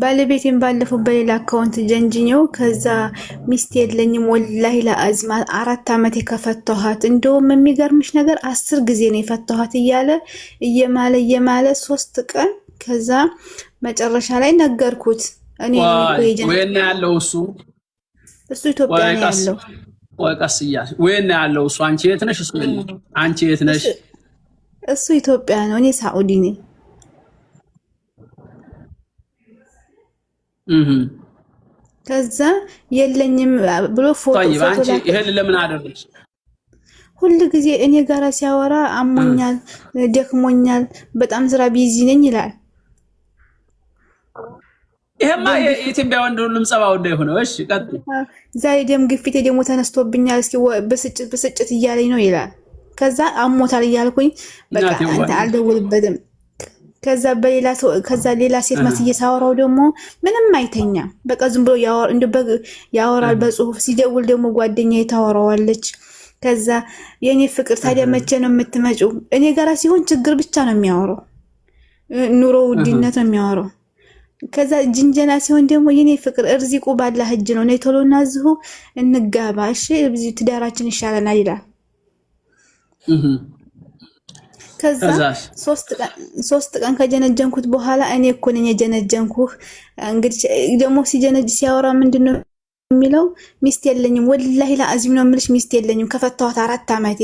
ባለቤቴን ባለፈው በሌላ account ጀንጅኘው ከዛ ሚስት የለኝም ወላሂ ለአዝማ 4 ዓመት የከፈተኋት፣ እንደውም የሚገርምሽ ነገር 10 ጊዜ ነው የፈተኋት እያለ እየማለ እየማለ 3 ቀን፣ ከዛ መጨረሻ ላይ ነገርኩት። እኔ ወይና ያለው እሱ እሱ ኢትዮጵያ ነው ያለው። ቆይ ቀስ እያልሽ፣ ወይና ያለው እሱ፣ አንቺ የት ነሽ? እሱ አንቺ የት ነሽ? እሱ ኢትዮጵያ ነው፣ እኔ ሳኡዲ ነኝ። ከዛ የለኝም ብሎ ፎቶ طيب አንቺ ይሄን ለምን አደረግሽ? ሁል ጊዜ እኔ ጋራ ሲያወራ አሞኛል፣ ደክሞኛል፣ በጣም ስራ busy ነኝ ይላል። ይሄማ የኢትዮጵያ ወንድ ሁሉም ጸባው እንደሆነ። እሺ ቀጥል። ዛሬ ደም ግፊቴ ደግሞ ተነስቶብኛል፣ እስኪ ብስጭት ብስጭት እያለኝ ነው ይላል። ከዛ አሞታል እያልኩኝ በቃ አልደውልበትም። ከዛ በሌላ ሰው፣ ከዛ ሌላ ሴት መስዬ ሳወራው ደግሞ ምንም አይተኛም። በቃ ዝም ብሎ ያወራል በጽሁፍ። ሲደውል ደግሞ ጓደኛ ታወራዋለች። ከዛ የእኔ ፍቅር ታዲያ መቼ ነው የምትመጪው? እኔ ጋራ ሲሆን ችግር ብቻ ነው የሚያወራው፣ ኑሮ ውድነት ነው የሚያወራው። ከዛ ጅንጀና ሲሆን ደግሞ የኔ ፍቅር እርዚቁ ባላህ እጅ ነው፣ ነይ ቶሎ እና እዚሁ እንጋባ፣ እሺ ትዳራችን ይሻለናል ይላል። ከዛ 3 ቀን ከጀነጀንኩት በኋላ እኔ እኮ ነኝ የጀነጀንኩህ። እንግዲህ ደግሞ ሲጀነጅ ሲያወራ ምንድን ነው የሚለው? ሚስት የለኝም ወላሂ ለአዚም ነው የምልሽ፣ ሚስት የለኝም፣ ከፈታኋት 4 ዓመቴ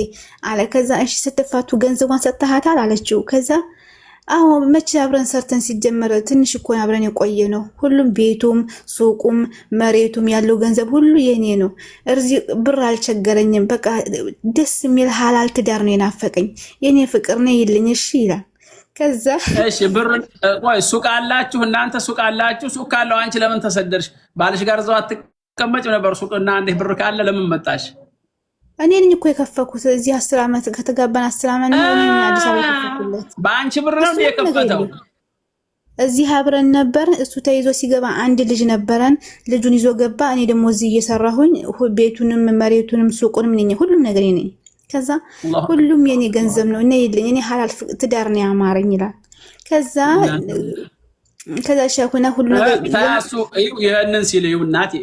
አለ። ከዛ እሺ ስትፋቱ ገንዘቧን ሰጥተሃታል አለችው። ከዛ አዎ፣ መቼ አብረን ሰርተን፣ ሲጀመረ ትንሽ እኮ አብረን የቆየ ነው። ሁሉም ቤቱም ሱቁም መሬቱም ያለው ገንዘብ ሁሉ የኔ ነው። እርዚ ብር አልቸገረኝም። በቃ ደስ የሚል ሀላል ትዳር ነው የናፈቀኝ። የኔ ፍቅር ነው ይልኝ እሺ ይላል። ከዛ እሺ ብር፣ ቆይ ሱቅ አላችሁ እናንተ? ሱቅ አላችሁ? ሱቅ ካለው አንቺ ለምን ተሰደድሽ? ባልሽ ጋር እዛው አትቀመጭም ነበር? ሱቅና እንዴ ብር ካለ ለምን መጣሽ? እኔ ነኝ እኮ የከፈኩት። እዚህ 10 ዓመት ከተጋባን 10 ዓመት ነው። እኔ አዲስ አበባ የከፈኩለት። በአንቺ ብር ነው የከፈተው? እዚህ አብረን ነበር። እሱ ተይዞ ሲገባ አንድ ልጅ ነበረን። ልጁን ይዞ ገባ። እኔ ደግሞ እዚህ እየሰራሁኝ ቤቱንም መሬቱንም ሱቁንም ነኝ፣ ሁሉም ነገር ነኝ። ከዛ ሁሉም የኔ ገንዘብ ነው እኔ የለኝ፣ እኔ ሀላል ትዳር ነው ያማረኝ ይላል። ከዛ ሸኩና ሁሉ ነገር ታያሱ ይህንን ሲል እናቴ፣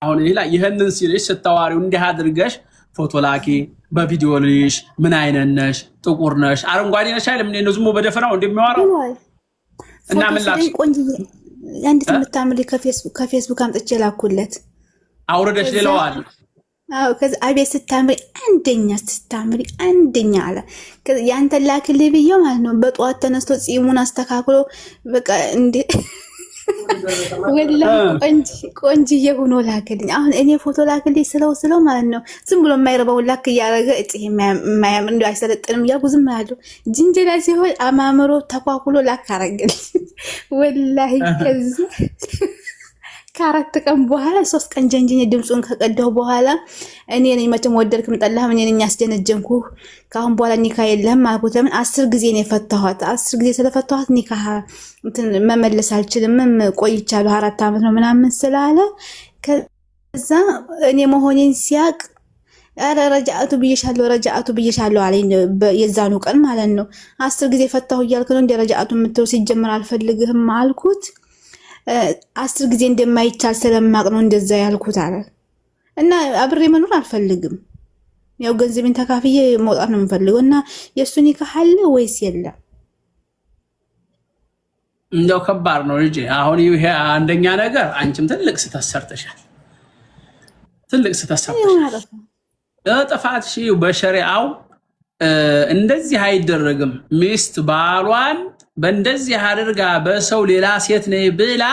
አሁን ይህንን ሲልሽ ስታዋሪው እንዲህ አድርገሽ ፎቶ ላኪ፣ በቪዲዮ ልሽ፣ ምን አይነት ነሽ? ጥቁር ነሽ? አረንጓዴ ነሽ አይልም። እኔ ዝም በደፈናው እንደሚያወራው እና ምን ላክሽ? ቆንጅዬ አንዲት የምታምር ከፌስቡክ አምጥቼ ላኩለት። አውርደሽ ሌላዋል። አዎ። ከዛ አቤት ስታምሪ፣ አንደኛ ስታምሪ አንደኛ አለ። ያንተን ላክልህ ብዬው ማለት ነው። በጠዋት ተነስቶ ጺሙን አስተካክሎ በቃ እንዴ ወላሂ ቆንጅዬ ሆኖ ላክልኝ። አሁን እኔ ፎቶ ላክልኝ ስለው ስለው ማለት ነው ዝም ብሎ የማይረባውን ላክ እያደረገ እጭ የማያምር እንዲ አይሰለጥንም እያልኩ ዝም ያሉ፣ ጅንጀላ ሲሆን አማምሮ ተኳኩሎ ላክ አረገልኝ። ወላሂ ከዚህ ከ4 ቀን በኋላ፣ 3 ቀን ጀንጅኜ ድምፁን ከቀዳሁ በኋላ እኔ ነኝ መቼም ወደድክም ጠላህም እኔ ነኝ ያስጀነጀንኩህ። ከአሁን በኋላ ኒካ የለህም አልኩት። ለምን 10 ጊዜ ነው የፈታኋት። 10 ጊዜ ስለፈታኋት ኒካ እንትን መመለስ አልችልም። ቆይቻለሁ፣ 4 ዓመት ነው ምናምን ስላለ፣ ከዛ እኔ መሆኔን ሲያቅ ኧረ ረጃአቱ ብዬሻለሁ፣ ረጃአቱ ብዬሻለሁ አለኝ። የዛኑ ቀን ማለት ነው። 10 ጊዜ ፈታሁ እያልክ ነው እንደ ረጃአቱ የምትለው? ሲጀምር አልፈልግህም አልኩት። 10 ጊዜ እንደማይቻል ስለማቅ ነው እንደዛ ያልኩት አለ። እና አብሬ መኖር አልፈልግም። ያው ገንዘቤን ተካፍዬ መውጣት ነው የምፈልገው። እና የእሱ ኒካህ አለ ወይስ የለም? እንደው ከባድ ነው ልጄ። አሁን ይሄ አንደኛ ነገር አንቺም ትልቅ ስህተት ሰርተሻል። ትልቅ ስህተት ሰርተሻል። ጥፋትሽ በሸሪዓው እንደዚህ አይደረግም። ሚስት ባሏን በእንደዚህ አድርጋ በሰው ሌላ ሴት ነኝ ብላ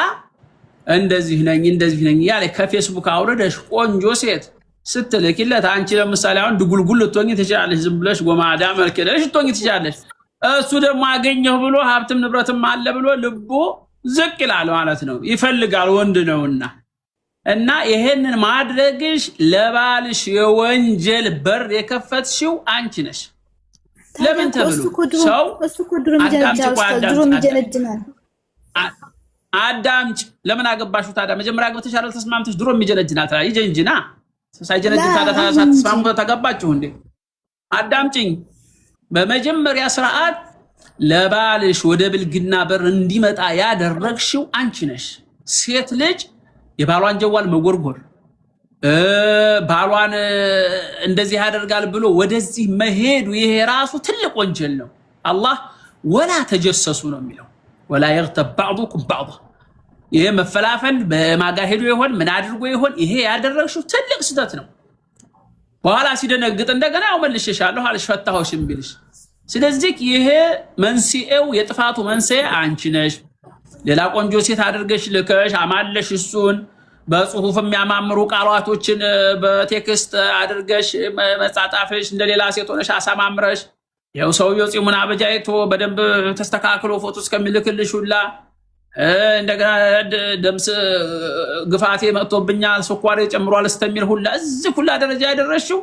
እንደዚህ ነኝ እንደዚህ ነኝ እያለ ከፌስቡክ አውርደሽ ቆንጆ ሴት ስትልኪለት፣ አንቺ ለምሳሌ አሁን ድጉልጉል ልትሆኚ ትችላለሽ። ዝም ብለሽ ጎማዳ መልክ የለሽ ልትሆኚ ትችላለሽ። እሱ ደግሞ አገኘሁ ብሎ ሀብትም ንብረትም አለ ብሎ ልቡ ዝቅ ይላል ማለት ነው። ይፈልጋል፣ ወንድ ነውና። እና ይሄንን ማድረግሽ ለባልሽ የወንጀል በር የከፈትሽው አንቺ ነሽ። ለምን ተብሎ ሰው አዳምጭ፣ ለምን አገባሽው ታዲያ? መጀመሪያ አግብተሽ አይደል ተስማምተሽ? ድሮ የሚጀነጅና ይጀንጅና ሳይጀነጅን ታዲያ ሳትስማሙ ተገባችሁ እንዴ? አዳምጭኝ። በመጀመሪያ ስርዓት ለባልሽ ወደ ብልግና በር እንዲመጣ ያደረግሽው አንቺ ነሽ። ሴት ልጅ የባሏን جوال መጎርጎር፣ ባሏን እንደዚህ ያደርጋል ብሎ ወደዚህ መሄዱ ይሄ ራሱ ትልቅ ወንጀል ነው። አላህ ولا تجسسوا ነው የሚለው፣ ولا يغتب بعضكم بعضا። ይሄ መፈላፈል በማጋ ሄዶ ይሆን ምን አድርጎ ይሆን? ይሄ ያደረግሽው ትልቅ ስህተት ነው። በኋላ ሲደነግጥ እንደገና ያው መልሼሻለሁ አልሽ፣ ፈታሁሽም ቢልሽ። ስለዚህ ይሄ መንስኤው የጥፋቱ መንስኤ አንቺ ነሽ። ሌላ ቆንጆ ሴት አድርገሽ ልከሽ አማለሽ፣ እሱን በጽሁፍ የሚያማምሩ ቃላቶችን በ text አድርገሽ መጻጣፍሽ፣ እንደሌላ ሴት ሆነሽ አሳማምረሽ፣ ይኸው ሰውየው ፂሙን አበጃይቶ በደንብ ተስተካክሎ ፎቶ እስከሚልክልሽ ሁላ፣ እንደገና ደምስ ግፋቴ መጥቶብኛል፣ ስኳሬ ጨምሯል እስከሚል ሁላ፣ እዚህ ሁላ ደረጃ ያደረሽው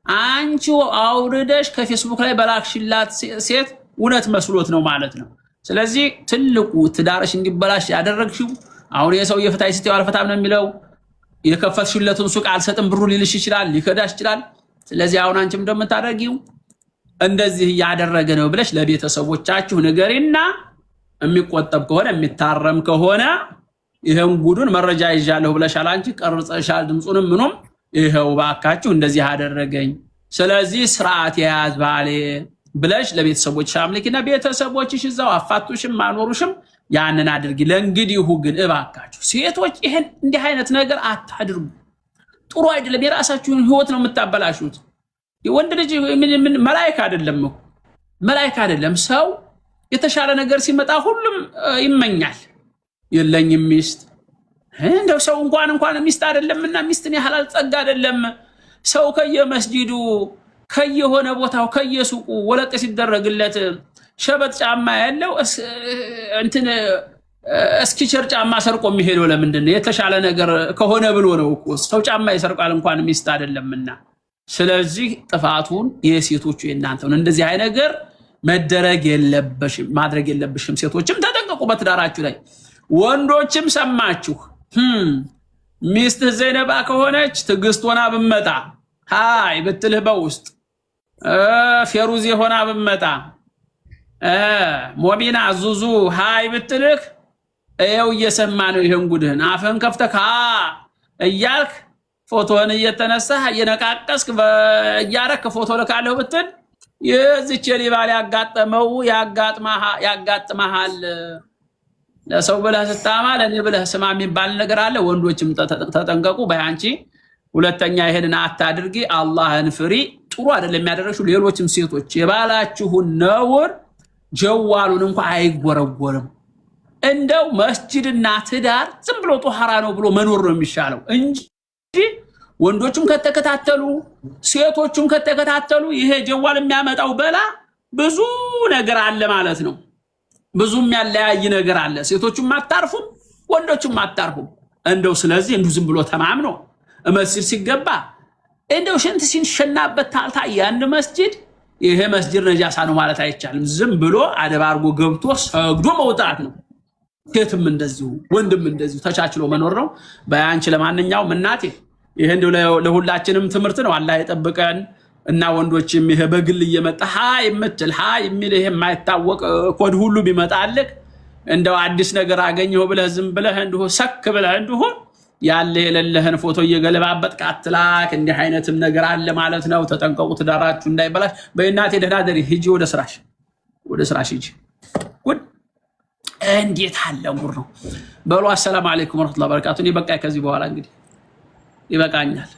አንቺ አውርደሽ ከፌስቡክ ላይ በላክሽላት ሴት እውነት መስሎት ነው ማለት ነው። ስለዚህ ትልቁ ትዳርሽ እንዲበላሽ ያደረግሽው፣ አሁን የሰው የፍታይ ስትይው አልፈታም ነው የሚለው። የከፈትሽለትን ሱቅ አልሰጥም ብሩ ሊልሽ ይችላል፣ ሊከዳሽ ይችላል። ስለዚህ አሁን አንቺም እንደምታደርጊው እንደዚህ እያደረገ ነው ብለሽ ለቤተሰቦቻችሁ ንገሪና የሚቆጠብ ከሆነ፣ የሚታረም ከሆነ፣ ይህን ጉዱን መረጃ ይዣለሁ ብለሻል። አንቺ ቀርጸሻል፣ ድምፁንም ምኑም፣ ይኸው ባካችሁ እንደዚህ አደረገኝ፣ ስለዚህ ስርዓት የያዝ ባሌ ብለሽ ለቤተሰቦችሽ አምልኪና ቤተሰቦችሽ እዛው አፋቱሽም ማኖሩሽም ያንን አድርጊ። ለእንግዲሁ ግን እባካችሁ ሴቶች ይህን እንዲህ አይነት ነገር አታድርጉ። ጥሩ አይደለም። የራሳችሁን ህይወት ነው የምታበላሹት። ወንድ ልጅ ምን መላይክ አይደለም እኮ፣ መላይክ አይደለም። ሰው የተሻለ ነገር ሲመጣ ሁሉም ይመኛል። የለኝም ሚስት፣ እንደው ሰው እንኳን ሚስት አይደለምና ሚስትን ያህል ጸጋ አይደለም። ሰው ከየመስጂዱ፣ ከየሆነ ቦታው፣ ከየሱቁ ወለቅ ሲደረግለት ሸበጥ ጫማ ያለው እንትን እስኪቸር ጫማ ሰርቆ የሚሄደው ለምንድን ነው? የተሻለ ነገር ከሆነ ብሎ ነው እኮ ሰው ጫማ ይሰርቃል እንኳን ሚስት አይደለምና። ስለዚህ ጥፋቱን የሴቶቹ የእናንተ ነው። እንደዚህ አይነት ነገር መደረግ የለበሽም፣ ማድረግ የለብሽም። ሴቶችም ተጠንቀቁ በትዳራችሁ ላይ። ወንዶችም ሰማችሁ፣ ሚስትህ ዘይነባ ከሆነች ትዕግስት ሆና ብመጣ hi ብትልህ፣ በውስጥ ፌሩዜ ሆና ብመጣ፣ ሞሚና ዙዙ hi ብትልህ፣ ይኸው እየሰማ ነው ይሄን ጉድህን። አፍህን ከፍተህ እያልክ ፎቶህን እየተነሳህ እየነቃቀስክ እያረክ ፎቶ ልካለሁ ብትል የዚች የሊባል ያጋጠመው ያጋጥመሃል። ለሰው ብለህ ስታማ ለእኔ ብለህ ስማ የሚባል ነገር አለ። ወንዶችም ተጠንቀቁ። በይ አንቺ ሁለተኛ ይሄንን አታድርጊ፣ አላህን ፍሪ። ጥሩ አይደለም የሚያደረግሽው። ሌሎችም ሴቶች የባላችሁን ነውር ጀዋሉን እንኳ አይጎረጎርም። እንደው መስጂድና ትዳር ዝም ብሎ ጦሃራ ነው ብሎ መኖር ነው የሚሻለው እንጂ ወንዶቹም ከተከታተሉ ሴቶቹም ከተከታተሉ ይሄ جوال የሚያመጣው በላ ብዙ ነገር አለ ማለት ነው። ብዙ የሚያለያይ ነገር አለ። ሴቶቹም አታርፉም፣ ወንዶቹም አታርፉም። እንደው ስለዚህ እንዲሁ ዝም ብሎ ተማምኖ መስጂድ ሲገባ እንደው ሽንት ሲሸናበት ታልታየ አንድ መስጂድ ይሄ መስጂድ ነጃሳ ነው ማለት አይቻልም። ዝም ብሎ አደብ አድርጎ ገብቶ ሰግዶ መውጣት ነው። ሴትም እንደዚሁ ወንድም እንደዚሁ ተቻችሎ መኖር ነው። በአንቺ ለማንኛውም እናቴ ይሄ እንደው ለሁላችንም ትምህርት ነው። አላህ የጠብቀን እና ወንዶችም ይሄ በግል እየመጣ hi የምትል፣ hi የሚል ይሄ የማይታወቅ ኮድ ሁሉ ቢመጣልህ እንደው አዲስ ነገር አገኘሁ ብለህ ዝም ብለህ እንዲሁ ሰክ ብለህ እንዲሁ ያለ የሌለህን ፎቶ እየገለባበጥክ አትላክ። እንዲህ አይነትም ነገር አለ ማለት ነው። ተጠንቀቁ፣ ትዳራችሁ እንዳይበላሽ። በእናቴ ደህና ደሪ፣ ሂጂ ወደ ስራሽ፣ ወደ ስራሽ ሂጂ። ጉድ፣ እንዴት አለ ጉድ ነው። በሉ السلام عليكم ورحمة الله وبركاته። እኔ በቃ ከዚህ በኋላ እንግዲህ ይበቃኛል።